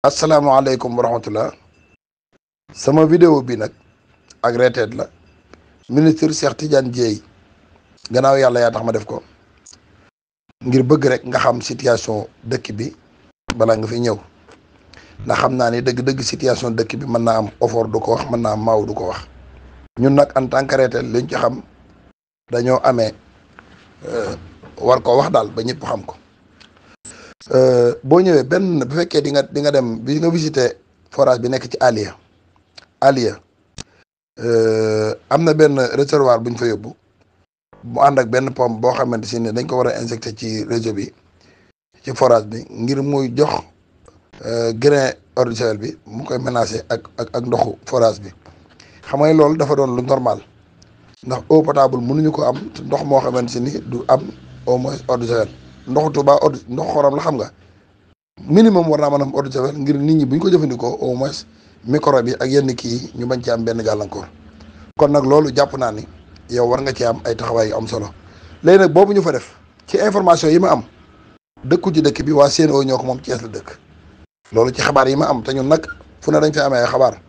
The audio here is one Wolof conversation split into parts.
asalaamaaleykum wa rahmatullah sama vidéo bi nag ak reeteet la ministre Cheikh Tidiane Dièye gannaaw yàlla yaa tax ma def ko ngir bëgg rek nga xam situation dëkk bi balaa nga fi ñëw ndax xam naa ni dëgg-dëgg situation dëkk bi mën naa am ofoor du ko wax mën naa am maaw du ko wax ñun nag en tant que reeteet liñ ci xam dañoo amee war ko wax daal ba ñëpp xam ko boo ñëwee benn bu fekkee di nga dem bi nga visité forage bi nekk ci Aliya am na benn réservoir bu ñu fa yóbbu mu ànd ak benn pompe boo xamante si ne dañ ko war a injecté ci réseau bi ci forage bi ngir muy jox grain eau de Javel bi mu koy menacé ak ndoxu forage bi xam nga loolu dafa doon lu normal ndax eau potable mënuñu ko am te ndox moo xamante si ni du am au moins eau de Javel ndoxu Tuuba ndox xorom la xam nga minimum war naa mën a am eau de Javel ngir nit ñi bu ñu ko jëfandikoo au moins microbe bi ak yenn kii ñu bañ ci am benn gàllankoor kon nag loolu jàpp naa ni yow war nga ci am ay taxawaay yu am solo léegi nag boobu ñu fa def ci information yi ma am dëkku ci dëkk bi waa CNO ñoo ko moom Thiès la dëkk loolu ci xabaar yi ma am te ñun nag fu ne dañ fi amee ay xabaar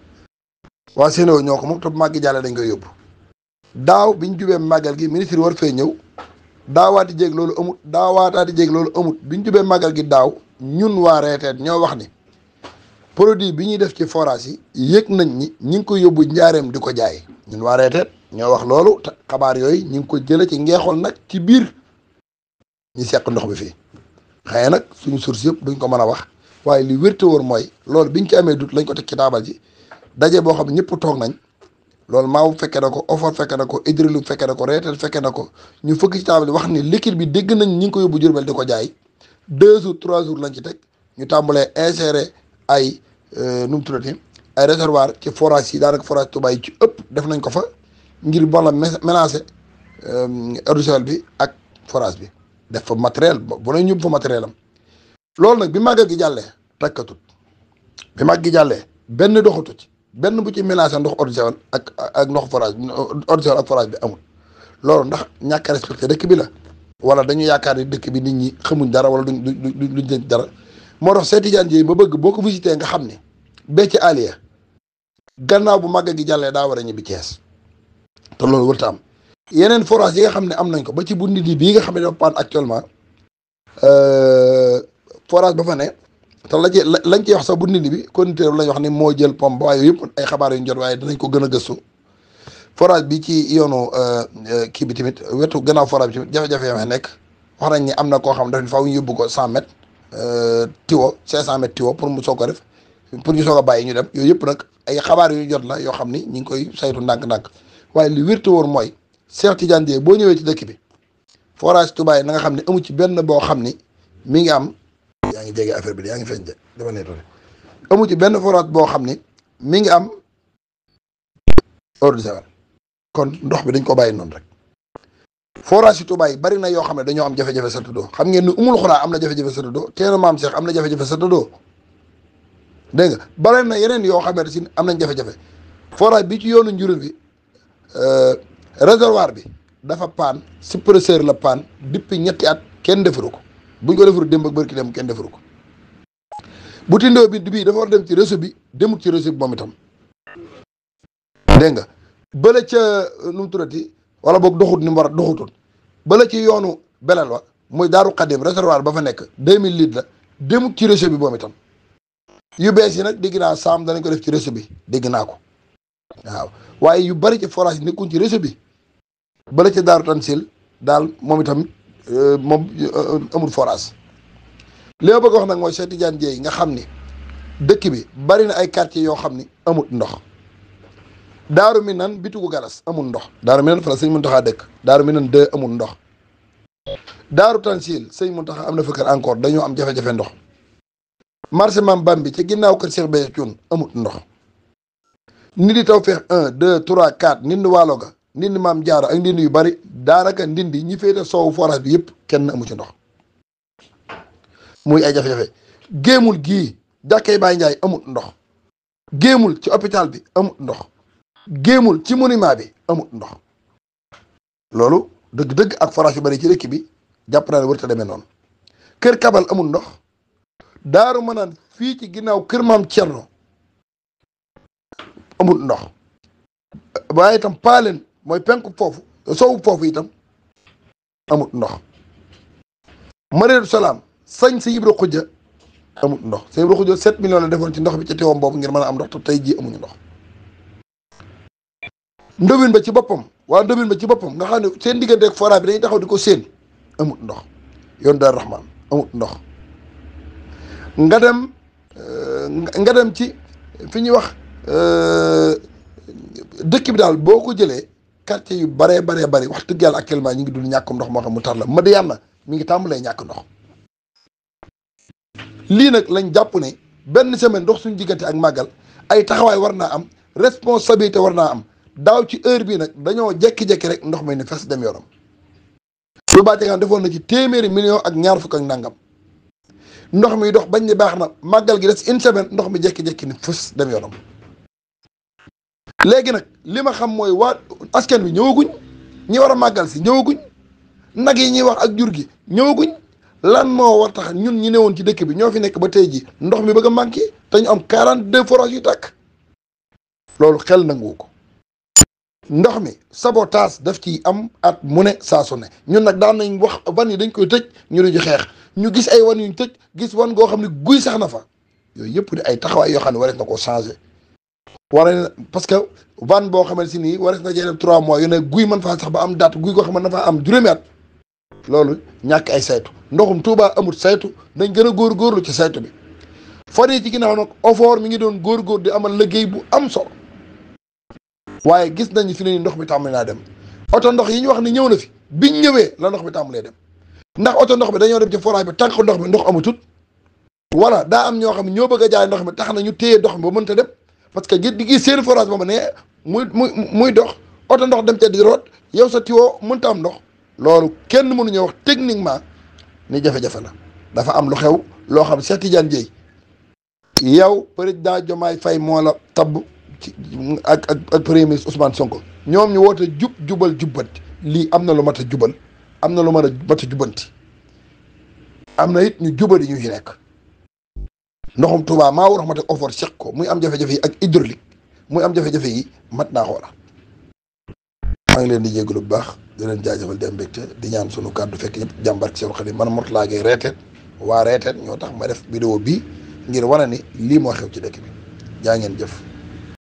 waa CNO ñoo ko moom te bu màggi jàlle dañ koy yóbbu daaw biñ jubee màggal gi ministre war fee ñëw daawaati jéeg loolu amut daawaataati jéeg loolu amut biñ jubee màggal gi daaw ñun waa reeteet ñoo wax ni produit bi ñuy def ci forage yi yëg nañ ni ñi ngi ko yóbbu njaareem di ko jaay ñun waa reeteet ñoo wax loolu te xabaar yooyu ñi ngi ko jële ci ngeexool nag ci biir ñi seq ndox bi fii xëy nag suñu source yëpp duñ ko mën a wax waaye li wérte wóor mooy loolu biñ ci amee dut lañ ko teg ci taabal ji daje boo xam ne ñëpp toog nañ loolu maaw fekke na ko Ofor fekke na ko Idrilu fekke na ko reeteet fekke na ko ñu fëgg ci taabal ji wax ni liquide bi dégg nañ ñi ngi ko yóbbu Jurbel di ko jaay 2 jours 3 jours lañ ci teg ñu tàmbalee insérer ay nu mu tuddati ay réservoir ci forage yi daanaka forage Touba yi ci ëpp def nañ ko fa ngir wala mélanger eau de Javel bi ak forage bi def fa matériel bu ne ñu fa matériel am loolu nag bi màggal gi jàllee takkatut bi màgg gi jàllee benn doxatu ci benn bu ci mélanger ndox eau de Javel ak ndox forage bi eau de Javel ak forage bi amul loolu ndax ñàkk a respecté dëkk bi la wala dañu yaakaar ni dëkk bi nit ñi xamuñ dara wala duñ denc dara moo tax Cheikh Tidiane Dièye ba bëgg boo ko visité nga xam ne bee ci Aliya gannaaw bu màggal gi jàllee daa war a ñibbi Thiès te loolu warut a am yeneen forage yi nga xam ne am nañ ko ba ci bu nit yi bii nga xam ne dafa paan actuellement forage ba fa ne te lañ ci wax sax bu nit bi conducteur lañ wax ni moo jël pompe ba waaye yëpp ay xabaar yu ñu jot waaye danañ ko gën a gëstu forage bi ci yoonu kii bi tamit wetu gannaaw forage bi tamit jafe-jafe yoo nekk wax nañ ni am na koo xam daf faaw ñu yóbbu ko 100 mètres tiwo 500 mètres tiwo pour mu soog ko def pour ñu soog a bàyyi ñu dem yooyu yëpp nag ay xabaar yu jot la yoo xam ni ñi ngi koy saytu ndànk-ndànk waaye li wérte woon mooy Cheikh Tidiane Dièye boo ñëwee ci dëkk bi forage Touba yi na nga xam ne amu ci benn boo xam ni mi ngi am yaa ngi jege affaire bi yaa ngi feeñ de dafa neetoo amu ci benn forage boo xam ni mi ngi am eau de Javel kon ndox bi dañ ko bàyyi noonu rek forage yi Touba yi bari na yoo xam ne dañoo am jafe-jafe sa tuddoo xam ngeen ni Umul Xuraa am na jafe-jafe sa tuddoo teenu maam Cheikh am na jafe-jafe sa tuddoo dégg nga bari na yeneen yoo xamante si am nañ jafe-jafe forage bi ci yoonu njurul bi réservoir bi dafa paan suppresseur la paan depuis ñetti at kenn defaru ko buñ ko defaru démb ak bërki dem kenn defaru ko bu tindoo bi bii dafa war dem ci réseau bi demut ci réseau bi moom itam dégg nga bële ca nu mu tuddati wala boog doxut ni mu war a doxutul bële ci yoonu belal wa muy daaru xadim réservoir ba fa nekk 2000 litres la demut ci réseau bi moom itam yu bees yi nag dégg naa saam danañ ko def ci réseau bi dégg naa ko waaw waaye yu bari ci forage yi nekkuñ ci réseau bi bala ci daaru tansil daal moom itam moom amul forage li ma bëgg wax nag mooy Cheikh Tidiane Dièye nga xam ni dëkk bi bari na ay quartiers yoo xam ni amul ndox daaru mi nan bitugu galas amul ndox daaru mi nan fa la sëñ Muntaxa dëkk daaru mi nan 2 amul ndox daaru tansil sëñ Muntaxa am na fa kër encore dañoo am jafe-jafe ndox marché Mam Bambi ci ginnaaw kër Cheikh Béthio Thioune amul ndox nit di Tawfekh 1 2 3 4 ndindi waalo ga ndindi maam jaaro ak ndindi yu bari daanaka ndindi ñi féete soowu forage bi yëpp kenn amu ci ndox muy ay jafe-jafe géemul gii jàkkee Baay Njaay amut ndox géemul ci hôpital bi amut ndox géemul ci monument bi amut ndox loolu dëgg-dëgg ak forage yu bari ci dëkk bi jàpp naa ne warut a demee noonu kër kabal amul ndox daaru mën naan fii ci ginnaaw kër maam Thierno amul ndox waaye itam paaleen mooy penku foofu sowu foofu itam amul ndox Mariatu Salaam sañ si Ibra Xujja amul ndox si Ibra Xujja 7 millions la defoon ci ndox bi ca teewam boobu ngir mën a am ndox te tey jii amuñu ndox. ndobin ba ci boppam waa ndobin ba ci boppam nga xam ne seen diggante ak forage bi dañuy taxaw di ko séen amul ndox yoon Daaru Rahman amul ndox nga dem ci fi ñuy wax dëkk bi daal boo ko jëlee quartier yu baree bari wax dëgg yàlla actuellement ñu ngi dund ñàkkum ndox moo xam mu tar la Madiyana mi ngi tàmbalee ñàkk ndox. lii nag lañ jàpp ne benn semaine ndox suñu diggante ak màggal ay taxawaay war naa am responsabilité war naa am daaw ci heure bii nag dañoo jekki-jekki rek ndox mi ne fes dem yoonam. Touba Ca Kanam defoon na ci téeméeri million ak ñaar fukk ak nangam ndox mi dox bañ ne baax na màggal gi des une semaine ndox mi jekki-jekki ni fës dem yoonam. léegi nag li ma xam mooy waa askan bi ñëwaguñ ñi war a màggal si ñëwaguñ nag yi ñuy wax ak jur gi ñëwaguñ lan moo war tax ñun ñi newoon ci dëkk bi ñoo fi nekk ba tey ji ndox mi bëgg a manqué te ñu am 42 forages yu tàkk loolu xel nangu ko. ndox mi sabotage daf ci am at mu ne saa su ne ñun nag daan nañ wax wan yi dañ koy tëj ñu di xeex ñu gis ay wan yuñ tëj gis wan goo xam ne guy sax na fa yooyu yëpp di ay taxawaay yoo xam ne warees na koo changé. war parce que van boo xamante si nii warees na cee def 3 mois yu ne guy mën faa sax ba am date guy goo xam ne na faa am juróomi at loolu ñàkk ay saytu ndoxum Touba amul saytu dañ gën a góorgóorlu ci saytu bi. fan yii ci ginnaaw nag OFOR mi ngi doon góorgóor di amal liggéey bu am solo waaye gis nañu fi ne ndox mi tàmbali naa dem oto ndox yi ñu wax ni ñëw na fi biñ ñëwee la ndox mi tàmbalee dem ndax oto ndox bi dañoo dem ci forage bi tànk ndox mi ndox amatut wala daa am ñoo xam ne ñoo bëgg a jaay ndox mi tax na ñu téye ndox mi ba mënta dem parce que di gis seen forage ba ma ne muy dox oto ndox dem ca di root yow sa tiwoo mënta am ndox loolu kenn mënuñoo wax techniquement ni jafe-jafe la dafa am lu xew loo xam Cheikh Tidiane Dièye yow président Diomaye Faye moo la tabb ci ak premier ministre Ousmane Sonko ñoom ñu woote jubal jubbanti lii am na lu mat a jubal am na lu mat a jubbanti am na it ñu jubali ñu ci nekk ndoxum Touba maa war a mat a offert seq ko muy am jafe-jafe yi ak hydraulique muy am jafe-jafe yi mat naa xoola maa ngi leen di jégalu bu baax di leen jaajëfal di am mbégte di ñaan sunu kàddu fekk ñëpp jàmbar ci seen xel man Mourtalla Gueye reeteet waa reeteet ñoo tax ma def vidéo bii ngir wane ni lii moo xew ci dëkk bi jaa ngeen jëf